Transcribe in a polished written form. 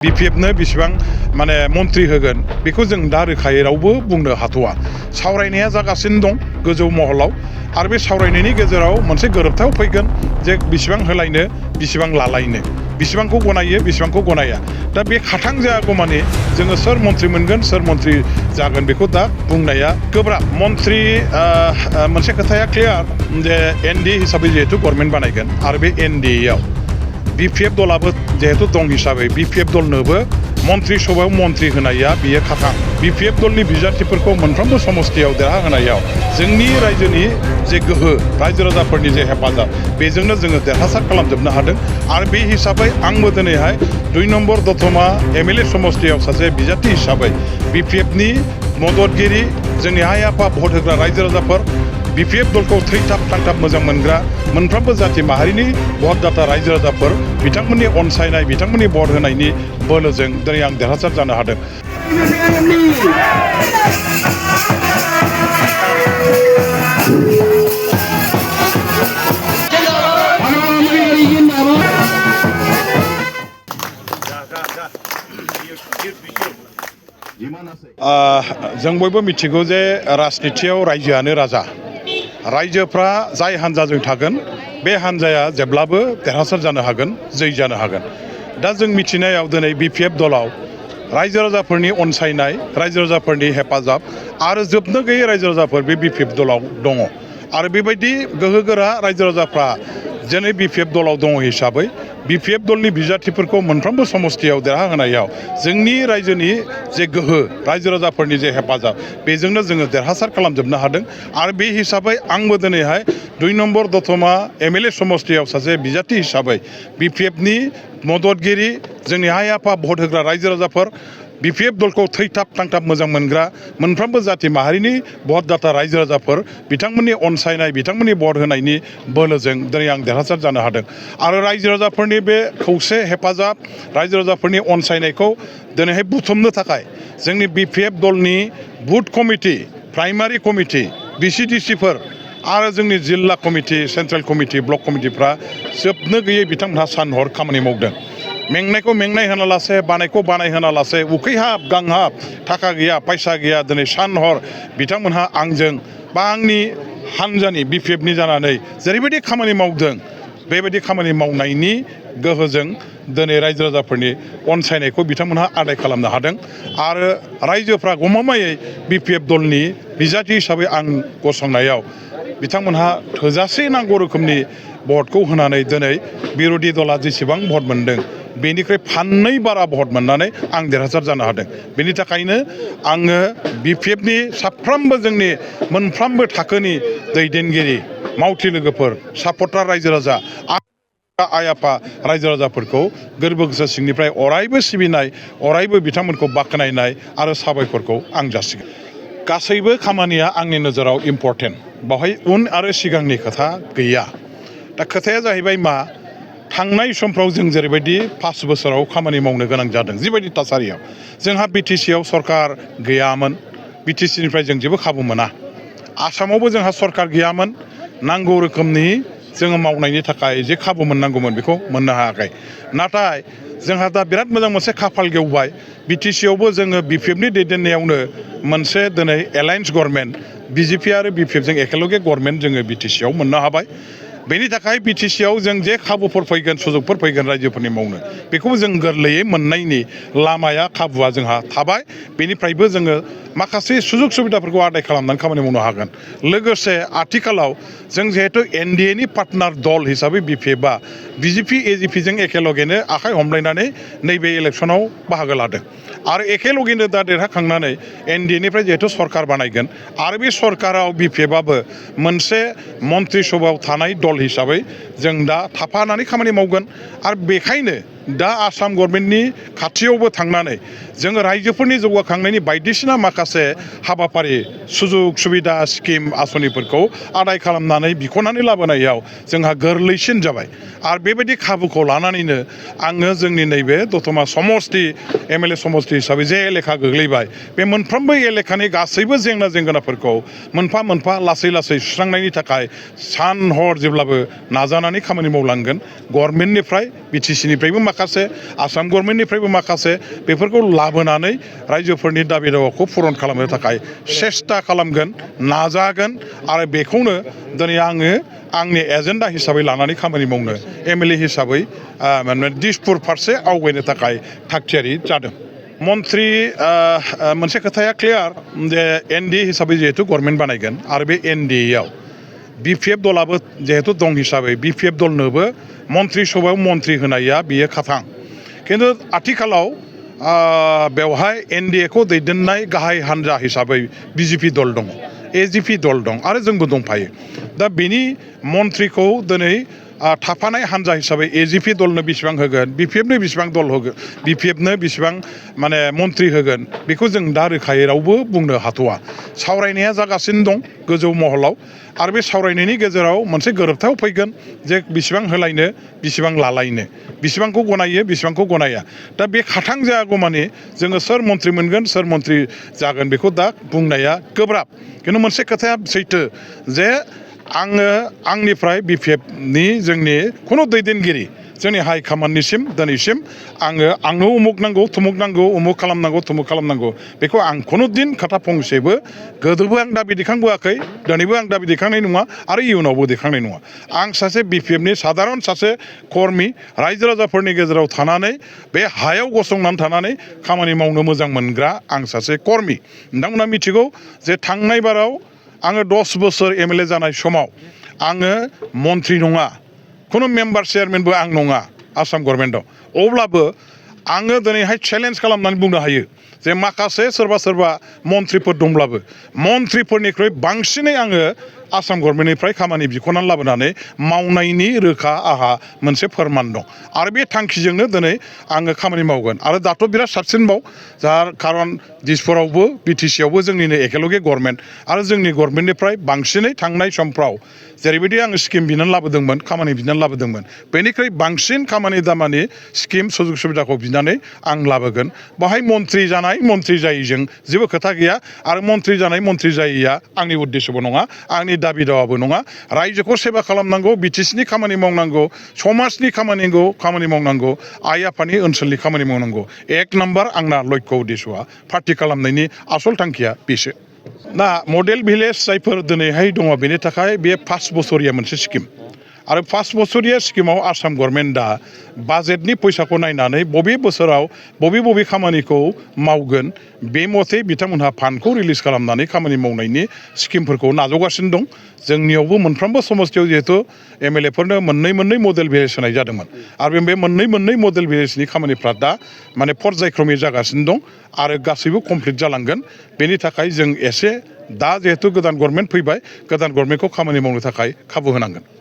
बिपिएफनो बेसेबां माने मन्त्रि होगोन बेखौ जों दा रोखायै रावबो बुंनो हाथ'वा सावरायनाया जागासिनो दं गोजौ महलाव आरो बे सावरायनायनि गेजेराव मोनसे गोरोबथायाव फैगोन जे बेसेबां होलायनो बेसेबां लालायनो बेसेबांखौ गनायो बेसेबांखौ गनाया दा बे खाथां जायागौमानि जोङो सोर मन्त्रि मोनगोन सोर मन्त्रि जागोन बेखौ दा बुंनाया गोब्राब मन्त्रि मोनसे खोथाया क्लियार जे एनडिए हिसाबै जिहेतु गभर्नमेन्ट बानायगोन आरो बे एनडिएआव बिपिएफ दलाबो जिहेतु दं हिसाबै बिपिएफ दलनोबो मन्त्रि सभायाव मन्त्रि होनाया बियो खाथां बिपिएफ दलनि बिजाथिफोरखौ मोनफ्रोमबो समस्तियाव देरहाहोनायाव जोंनि रायजोनि जे गोहो रायजो राजाफोरनि जे हेफाजाब बेजोंनो जोङो देरहासार खालामजोबनो हादों आरो बे हिसाबै आंबो दिनैहाय 2 नम्बर दतमा एमएलए समस्तियाव सासे बिजाथि हिसाबै बिपिएफनि मददगिरि जोंनि आइ आफा भट होग्रा रायजो राजाफोर बिपिएफ दलखौ थैथाब थांथाब मोजां मोनग्रा मोनफ्रोमबो जाथि माहारिनि भटदाता रायजो राजाफोर बिथांमोननि अनसायनाय बिथांमोननि भट होनायनि बोलोजों दिनै आं देरहासार जानो हादों। जों बयबो मिथिगौ जे राजनितियाव रायजोआनो राजा रायजोफ्रा जाय हान्जाजों थागोन बे हान्जाया जेब्लाबो देरहासार जानो हागोन जै जानो हागोन दा जों मिथिनायाव दिनै बिपिएफ दलाव रायजो राजाफोरनि अनसायनाय रायजो राजाफोरनि हेफाजाब आरो जोबनो गैयै रायजो राजाफोर बे बिपिएफ दलाव दङ आरो बेबायदि गोहोगोरा रायजो राजाफ्रा दिनै बिपिएफ दलाव दङ हिसाबै बिपिएफ दलनि बिजाथिफोरखौ मोनफ्रोमबो समस्तियाव देरहाहोनायाव जोंनि रायजोनि जे गोहो रायजो राजाफोरनि जे हेफाजाब बेजोंनो जोङो देरहासार खालामजोबनो हादों आरो बे हिसाबै आंबो दिनैहाय 2 नम्बर दतमा एमएलए समस्तियाव सासे बिजाथि हिसाबै बिपिएफनि मददगिरि जोंनि आइ आफा भट होग्रा रायजो राजाफोर बिपिएफ दलखौ थैथाब थांथाब मोजां मोनग्रा मोनफ्रोमबो जाथि माहारिनि भटदाता रायजो राजाफोर बिथांमोननि अनसायनाय बिथांमोननि भट होनायनि बोलोजों दिनै आं देरहासार जानो हादों आरो रायजो राजाफोरनि बे खौसे हेफाजाब रायजो राजाफोरनि अनसायनायखौ दिनैहाय बुथुमनो थाखाय जोंनि बिपिएफ दलनि बुथ कमिटि प्राइमारि कमिटि बिसिडिसिफोर आरो जोंनि जिल्ला कमिटि सेन्ट्रेल कमिटि ब्लक कमिटिफ्रा जोबनो गैयै बिथांमोनहा सान हर खामानि मावदों मेंनायखौ मेंनाय होना लासे बानायखौ बानाय होना लासे उखैहाब गांहाब थाखा गैया फैसा गैया दिनै सान हर बिथांमोनहा आंजों बा आंनि हान्जानि बिपिएफनि जानानै जेरैबायदि खामानि मावदों बेबायदि खामानि मावनायनि गोहोजों दिनै रायजो राजाफोरनि अनसायनायखौ बिथांमोनहा आदाय खालामनो हादों आरो रायजोफ्रा गमामायै बिपिएफ दलनि बिजाथि हिसाबै आं गसंनायाव बिथांमोनहा थोजासे नांगौ रोखोमनि भटखौ होनानै दिनै बिर'धि दला जेसेबां भट मोनदों बेनिख्रुइ फाननै बारा भट मोननानै आं देरहासार जानो हादों बेनि थाखायनो आङो बिपिएफनि साफ्रोमबो जोंनि मोनफ्रोमबो थाखोनि दैदेनगिरि मावथि लोगोफोर सापर्टार रायजो राजा आइ आफा रायजो राजाफोरखौ गोरबो गोसो सिंनिफ्राय अरायबो सिबिनाय अरायबो बिथांमोनखौ बाख्नायनाय आरो साबायखरखौ आं जासिगोन गासैबो खामानिया आंनि नोजोराव इम्परटेन्ट बावहाय उन आरो सिगांनि खोथा गैया दा खोथाया जाहैबाय मा थांनाय समफ्राव जों जेरैबायदि 5 बोसोराव खामानि मावनो गोनां जादों जिबायदि थासारियाव जोंहा बिटिसिआव सरकार गैयामोन बिटिसिनिफ्राय जों जेबो खाबु मोना आसामावबो जोंहा सरकार गैयामोन नांगौ रोखोमनि जोङो मावनायनि थाखाय जे खाबु मोननांगौमोन बेखौ मोननो हायाखै नाथाय जोंहा दा बिराद मोजां मोनसे खाफाल गेवबाय बिटिसिआवबो जोङो बिपिएफनि दैदेननायावनो मोनसे दिनै एलायन्स गभर्नमेन्ट बिजेपि आरो बिपिएफजों एखेलगे गभर्नमेन्ट जोङो बिटिसिआव मोननो हाबाय बेनि थाखाय बिटिसिआव जों जे खाबुफोर फैगोन सुजुगफोर फैगोन रायजोफोरनि मावनो बेखौबो जों गोरलैयै मोननायनि लामाया खाबुआ जोंहा थाबाय बेनिफ्रायबो जोङो माखासे सुजुग सुबिदाफोरखौ आदाय खालामनानै खामानि मावनो हागोन लोगोसे आथिखालाव जों जिहेतु एनडिएनि पार्टनार दल हिसाबै बिपिएफआ बिजेपि एजिपिजों एखेलगेनो आखाइ हमलायनानै नैबे इलेक्सनाव बाहागो लादों आरो एखेलगेनो दा देरहाखांनानै एनडिएनिफ्राय जिहेतु सरकार बानायगोन आरो बे सरकाराव बिपिएफआबो मोनसे मन्त्रि सभायाव थानाय दल हिसाबै जों दा थाफानानै खामानि मावगोन आरो बेखायनो दा आसाम गभर्नमेन्टनि खाथियावबो थांनानै जोङो रायजोफोरनि जौगाखांनायनि बायदिसिना माखासे हाबाफारि सुजुग सुबिदा स्किम आसनिफोरखौ आदाय खालामनानै बिख'नानै लाबोनायाव जोंहा गोरलैसिन जाबाय आरो बेबायदि खाबुखौ लानानैनो आङो जोंनि नैबे दतमा समस्ति एमएलए समस्ति हिसाबै जे एलेखा गोग्लैबाय बे मोनफ्रोमबो एलेखानि गासैबो जेंना जेंगोनाफोरखौ मोनफा मोनफा लासै लासै सुस्रांनायनि थाखाय सान हर जेब्लाबो नाजानानै खामानि मावलांगोन गभर्नमेन्टनिफ्राय बिटिसिनिफ्रायबो माखासे माखासे आसाम गभर्नमेन्टनिफ्रायबो माखासे बेफोरखौ लाबोनानै रायजोफोरनि दाबि दावाखौ पुरन खालामनो थाखाय सेस्था खालामगोन नाजागोन आरो बेखौनो दिनै आङो आंनि एजेन्डा हिसाबै लानानै खामानि मावनो एमएलए हिसाबै माने दिसपुर फारसे आवगायनो थाखाय थागथियारि जादों मन्त्रि मोनसे खोथाया क्लियार जे एनडिए हिसाबै जिहेतु गभर्नमेन्ट बानायगोन आरो बे एनडिएआव बिपिएफ दलाबो जिहेतु दं हिसाबै बिपिएफ दलनोबो मन्त्रि सभायाव मन्त्रि होनाया बियो खाथां खिन्थु आथिखालाव बेवहाय एनडिएखौ दैदेननाय गाहाय हान्जा हिसाबै बिजेपि दल दङ एजिपि दल दं आरो जोंबो दंफायो दा बेनि मन्त्रिखौ दिनै थाफानाय हान्जा हिसाबै एजिपि दलनो बेसेबां होगोन बिपिएफनो बेसेबां दल होगोन बिपिएफनो बेसेबां माने मन्त्रि होगोन बेखौ जों दा रोखायै रावबो बुंनो हाथ'वा सावरायनाया जागासिनो दं गोजौ महलाव आरो बे सावरायनायनि गेजेराव मोनसे गोरोबथायाव फैगोन जे बेसेबां होलायनो बेसेबां लालायनो बेसेबांखौ गनायो बेसेबांखौ गनाया दा बे खाथां जायागौमानि जोङो सोर मन्त्रि मोनगोन सोर मन्त्रि जागोन बेखौ दा बुंनाया गोब्राब खिन्थु मोनसे खोथाया सैथो जे आङो आंनिफ्राय बिपिएफनि जोंनि खुनु दैदेनगिरि जोंनि हाइकमान्डनिसिम दिनैसिम आंनो उमुक नांगौ थुमुक नांगौ उमुक खालामनांगौ थुमुक खालामनांगौ बेखौ आं खुनु दिन खोथा फंसेबो गोदोबो आं दाबि दैखांबोआखै दिनैबो आं दाबि दैखांनाय नङा आरो इयुनावबो दैखांनाय नङा आं सासे बिपिएफनि साधारन सासे कर्मि रायजो राजाफोरनि गेजेराव थानानै बे हायाव गसंनानै थानानै खामानि मावनो मोजां मोनग्रा आं सासे कर्मि नोंथांमोना मिथिगौ जे थांनाय बाराव आङो 10 बोसोर एमएलए जानाय समाव आङो मन्त्रि नङा खुनु मेम्बार चेयारमेनबो आं नङा आसाम गभर्नमेन्टआव अब्लाबो आङो दिनैहाय चेलेन्ज खालामनानै बुंनो हायो जे माखासे सोरबा मन्त्रिफोर दंब्लाबो मन्त्रिफोरनिख्रुइ बांसिनै आङो आसाम गभर्नमेन्टनिफ्राय खामानि बिख'नानै लाबोनानै मावनायनि रोखा आहा मोनसे फोरमान दं आरो बे थांखिजोंनो दिनै आङो खामानि मावगोन आरो दाथ' बिराद साबसिनबाव जार खारन दिसपुरावबो बिटिसिआवबो जोंनिनो एखेलगे गभर्नमेन्ट आरो जोंनि गभर्नमेन्टनिफ्राय बांसिनै थांनाय समफ्राव जेरैबायदि आङो स्किम बिनानै लाबोदोंमोन खामानि बिनानै लाबोदोंमोन बेनिख्रुइ बांसिन खामानि दामानि स्किम सुजुग सुबिदाखौ बिनानै आं लाबोगोन बाहाय मन्त्रि जानाय मन्त्रि जायैजों जेबो खोथा गैया आरो मन्त्रि जानाय मन्त्रि जायैया आंनि उद्देश्यबो नङा आंनि दाबि दावाबो नङा रायजोखौ सेबा खालामनांगौ बिटिसिनि खामानि मावनांगौ समाजनि खामानि मावनांगौ आइ आफानि ओनसोलनि खामानि मावनांगौ 1 नाम्बार आंना लक्ष्य उद्देश्यआ पार्टि खालामनायनि आसल थांखिया बेसो दा मडेल भिलेज जायफोर दिनैहाय दङ बेनि थाखाय बे 5 बोसोरिया मोनसे स्किम आरो 5 बोसोरिया स्किमाव आसाम गभर्नमेन्टआ बाजेटनि फैसाखौ नायनानै बबे बोसोराव बबे खामानिखौ मावगोन बे मथे बिथांमोनहा फान्डखौ रिलिज खालामनानै खामानि मावनायनि स्किमफोरखौ नाजावगासिनो दं जोंनियावबो मोनफ्रोमबो समस्थियाव जिहेतु एमएलएफोरनो मोननै मडेल भिलेज होनाय जादोंमोन आरो बे मोननै मडेल भिलेजनि खामानिफ्रा दा माने पर्यायक्रमै जागासिनो दं आरो गासैबो कमप्लिट जालांगोन बेनि थाखाय जों एसे दा जिहेतु गोदान गभर्नमेन्ट फैबाय गोदान गभर्नमेन्टखौ खामानि मावनो थाखाय खाबु होनांगोन